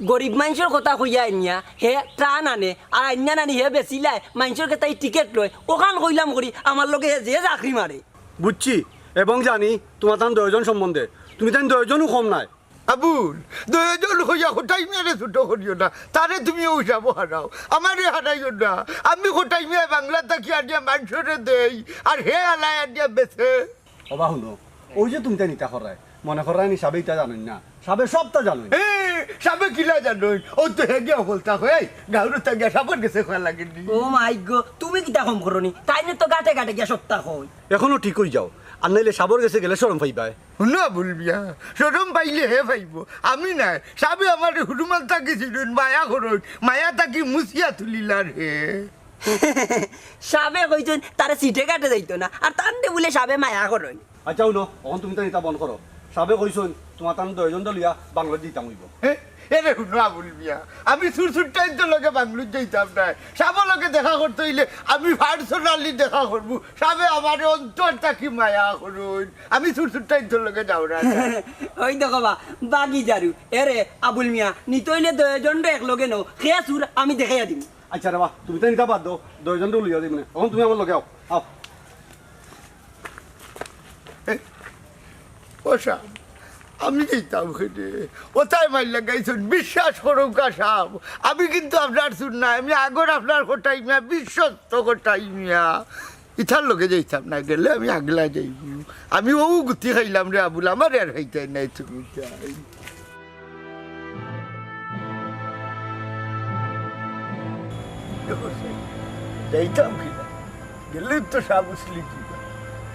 গরিব মানষর কথা কইয়া আইন্না, হে ট্রান আনে, আর আইন্না নানি হে বেচিলায়, মানষর গেছে তাই টিকিট লয়, অখান কইলাম করি, আমার লগে হে যে চাকরি মারে। বুঝছি, এবং জানি তুমার তান দয়জন সম্বন্ধে, তুমি তান দয়জনও কম নায়। আবুল, দয়জন কইয়া কটাই মিয়ারে ছোট করিও না, তারে তুমি অউ হিসাবো হারাও, আমারে হারাইও না। আমি কটাই মিয়া বাংলা থাকি আনিয়া মানষরে দেই, আর হে আলায় আনিয়া বেচে। ওবা হুনো, অউ যে তুমি তাইন ইতা কররায়, মনে কররায় নি সাবে ইতা জানইন না, সাবে সবতা জানইন। এ, সাবে কিলা জানইন? অউ তো হে গিয়া হকলতা কয়, এই, গাঁওর তা গিয়া সাবর গেছে কওয়া লাগে নি। ও মাইগো, তুমি কিতা কম করো নি? তাইন তো ঘাটে ঘাটে গিয়া সবতা কয়। অখনো ঠিক অই যাও, আর নাইলে সাবর গেছে গেলে শরম পাইবায়। হুনো আবুল মিয়া, শরম পাইলে হে পাইবো, আমি নায়। সাবে আমারে হুরুমাল থাকি ছিড়ইন, মায়া করইন, মায়া থাকি মুছিয়া তুলিলার হে। সাবে কইছইন তারে সিটে কাটে যাইতো না, আর তানরে বুলে সাবে মায়া করইন। আচ্ছা, হুনো, অখন তুমি তান ইতা বন্ধ করো। সাবে কইছইন, তুমার তান দুইজনরে লইয়া বাংলাদেশ যাইতাম অইবো। হে? এরে হুনো আবুল মিয়া, আমি চুর চুরটাইন্তর লগে বাংলাদেশ যাইতাম নায়। সাবর লগে দেখা করতে অইলে আমি personally দেখা করমু। সাবে আমারে অন্তর থাকি মায়া করইন। আমি চুর চুরটাইন্তর লগে যাওরাম না। ওই দেখো বা, বাগি জারু। এরে আবুল মিয়া, নিতে অইলে দুইজনরে একলগে নেও। কে চুর আমি দেখাইয়া দিমু। আচ্ছা রে বা, তুমি তো ইতা বাদ দেও, দুইজনরে লইয়া যাইমু নে। অখন তুমি আমার লগে আও, আও। এ, ও সাব, আমি যাইতাম কেনে? অতায় মাইর লাগাইছইন, বিশ্বাস করউক্কা সাব। আমি কিন্তু আপনার চুর নায়, আমি আগর আপনার কটাই মিয়া, বিশ্বস্ত কটাই মিয়া। ইতার লগে যাইতাম না, গেলে আমি আগলা যাইমু। আমি অউ গুতি খাইলাম রে আবুল, আমারে আর খাইতায় নায় তুমি যাই। দেখো সে, যাইতাম কিনা? গেলে তো সাব উছলি দিবা।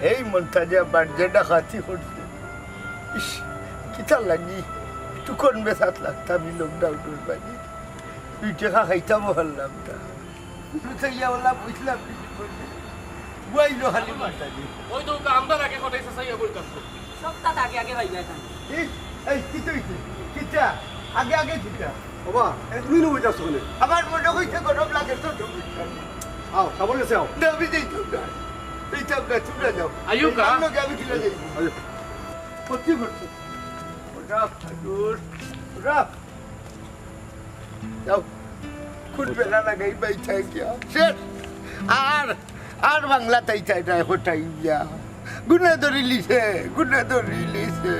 এই মন্তাজে আবার যে ডাকাতি করছে। ইস, কিতা লাগি? একটু কোন বেসাত লাগতাম এই lockdown-র বাদে। দুই টেকা খাইতামও পারলাম না। তুই তো ইয়া ওলা বুঝলাম কিছু করবি। বুয়াইলো খালি মারতালি। ওই তো ওকে আমরার আগে কটাই শেষাইয়া বলতাম। সবটা আগে আগে ভাই ভাই। এই, এই, কি তুই কি? কিতা? আগে আগে কিতা? বাবা, তুমি নু বুঝাস কেনে? আমার মনে হইছে গরম লাগে তো, তো বুঝলাম। আও, সাবর গেছে আও। না, আমি যাইতাম না। যাইতাম না, তোমরা যাও। আইও কা? আমি কিলা যাইব? আইও। সত্যি করছো। ওরা, ঠাকুর, ওরা। যাও, খুন বেলা লাগাই বাই থাই গিয়া। শেষ। আর, আর বাংলা তাই চাই না, হটাই গিয়া। গুনা ধরিলিছে, গুনা ধরিলিছে।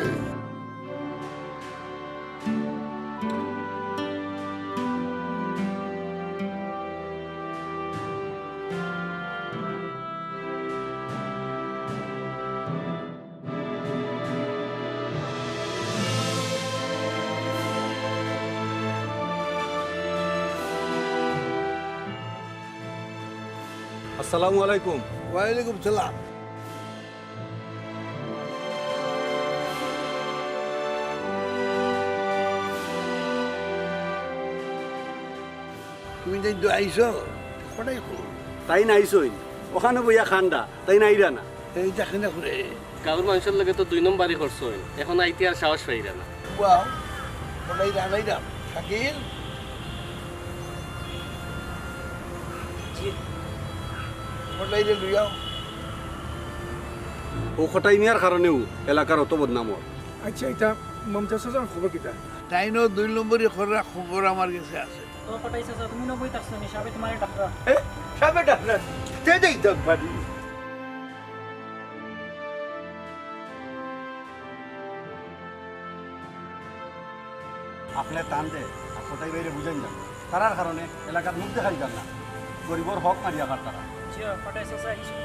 আসসালামু আলাইকুম। ওয়ালাইকুম সালাম। তুমি তাইন তো আইছো, কটাই কই? তাইন আইছইন, অখানো বইয়া কান্দা, তাইন আইরা না। এই দেখে না ঘুরে। গাউর মানষর লগে তো দুই নম্বরি করছইন, অখন আইতে আর সাহস পাইরা না। বাহ, কটাই রানাইরাম, শাকিল। জি। কটাইরে লইয়াও। অউ কটাই মিয়ার কারণেউ এলাকার অত বদনাম অর। আচ্ছা, ইতা মমতাজ চাচার খবর কিতা? তাইনও দুই নম্বরি করার খবর আমার গেছে আছে। ও কটাই চাচা, তুমি নবই থাকছো নি, সাবে তোমারে ডাকরা। এ, সাবে ডাকরা? তে দেই তো পারি। আপনে টান দে, আর কটাই ভাইরে বুঝাইন যান। তারার কারণে এলাকাত মুখ দেখাইতাম না। গরিবর হক মারিয়া খার তারা। জি, কটাই চাচা, আইছো।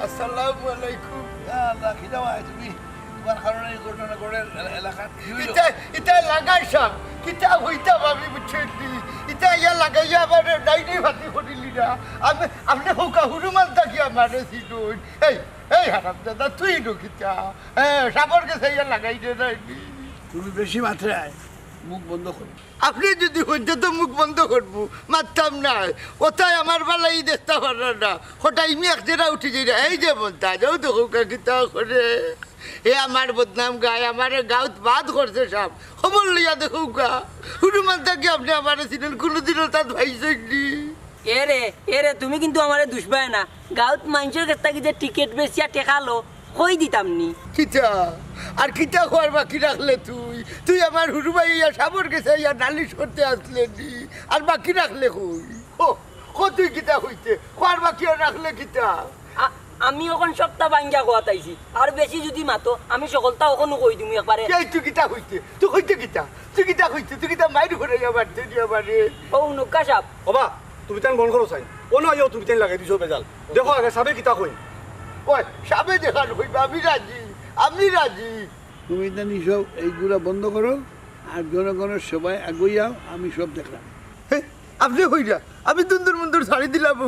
আসসালামু আলাইকুম। ইয়া আল্লাহ, কিতা ভাই তুমি? তোমার কারণে এই ঘটনা ঘটে এলা-, এলাকাত। কি হইল? ইতা, ইতা লাগাই সাব, কিতা হইতাম আমি বুঝছি নি? ইতা ইয়া লাগাইয়া আমারে ডাইনি ফাতি করিলি না। আমি, আপনে হউকা হুরুমাল থাকি আমারে চিনইন। এই, এই হারামজাদা, তুই নু কিতা? হ্যাঁ, সাবর গেছে ইয়া লাগাই দে ডাইনি। তুমি বেশি মাতরায়, মুখ বন্ধ করো। আপনে যুদি কইন তে তো মুখ বন্ধ করমু, মাততাম নায়। অতায় আমার বালাই দেখতা পাররা না। কটাই মিয়া এক জেরা উঠি যাইরা। এই যে বলতা, যাও দেখউক্কা কিতা করে। এ আমার বদনাম গায়, আমারে গাউত বাদ করছে সাব। খবর লইয়া দেখউক্কা। হুরুমাল থাকি আপনে আমারে চিনইন, কুনুদিনও তাত পাইছইন নি। এরে, এরে, তুমি কিন্তু আমারে দুষবায় না। গাউত মানষর গেছ থাকি যে টিকেট বেচিয়া টেকা লো, কই দিতাম নি। কিতা? আর কিতা কওয়ার বাকি রাখলে তুই? তুই আমার হুরু ভাই ইয়া সাবর গেছে ইয়া নালিশ করতে আসলে নি। আর বাকি রাখলে কই? ও, ও তুই কিতা কইতে? কওয়ার বাকি আর রাখলে কিতা? আ-, আমি অখন সবটা ভাঙ্গিয়া কওয়াত আইছি। আর বেশি যুদি মাতো, আমি সকলতা অখনউ কই দিমু একবারে। এই তুই কিতা কইতে? তুই কইতে কিতা? তুই কিতা কইতে? তুই কিতা মাইর ঘুরাইয়া মারতে দিয়া মারে? ও নক্কা সাব। ওবা, তুমি তান বন্ধ করো চাইন। অনো আইয়াও তুমি তান লাগাই দিছো বেজাল। দেখো আগে সাবে কিতা কইন। ওই, সাবে যেখান কইবা, আমি রাজি, আমি রাজি। তুমি তান ইসব এইগুলা বন্ধ করো, আর জনগণর সেবায় আগুয়াও, আমি সব দেখরাম। হে, আপনে কইরা, আমি দুন্দুর মুন্দুর ছাড়ি দিলাম,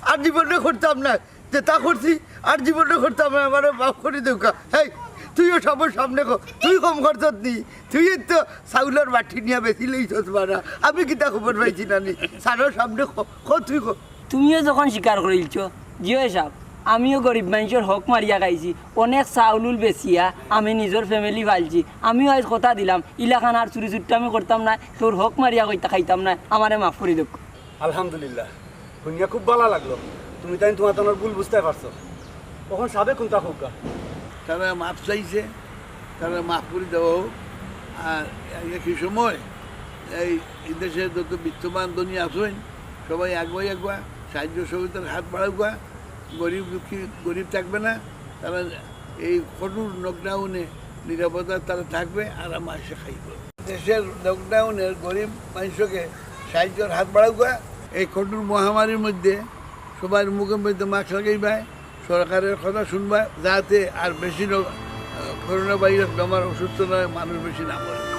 আর জীবনে করতাম না। যেতা করছি, আর জীবনে করতাম না, আমারে মাফ করি দেউক্কা। হেই, তুইও সাবর সামনে ক, তুই কম করছত নি? তুই তো চাউলর বাটি নিয়া বেচিলাইছস বারা। আমি কিতা খবর পাইছি না নি? সাবর সামনে ক, ক তুই ক। তুমিও যখন স্বীকার করিলছো, জি অয় সাব, আমিও গরিব মানষর হক মারিয়া খাইছি, অনেক চাউল উল বেচিয়া আমি নিজর family পালছি। আমিও আইজ কথা দিলাম, ইলাখান আর চুরি চুট্টামি করতাম নায়, কেউর হক মারিয়া কইতা খাইতাম নায়, আমারে মাফ করি দেউক্কা। আলহামদুলিল্লাহ, হুনিয়া খুব ভালা লাগলো, তুমি তাইন তুমার তানর ভুল বুঝতায় পারছো। অখন সাবে কুনতা কউক্কা? তারা মাফ চাইছে, তারা মাফ করি দেওয়া হোক। আর একই সময় এই, এই দেশে যত বিত্তবান ধনী আছইন, সবাই আগুয়াই আগুয়া সাহায্য সহযোগিতার হাত বাড়াউক্কা। গরিব দুঃখী গরিব থাকবে না, তারা এই কঠোর lockdown-এ নিরাপদে তারা থাকবে, আরাম আয়েশে খাইব। দেশের lockdown-এ গরিব মানষকে সাহায্যর হাত বাড়াউক্কা। এই কঠোর মহামারীর মধ্যে সবার মুখর মধ্যে mask লাগাইবা, সরকারের কথা শুনবা, যাতে আর বেশি লোক, আহ, করোনা ভাইরাস বেমার অসুস্থ নায়, মানুষ বেশি না মরে।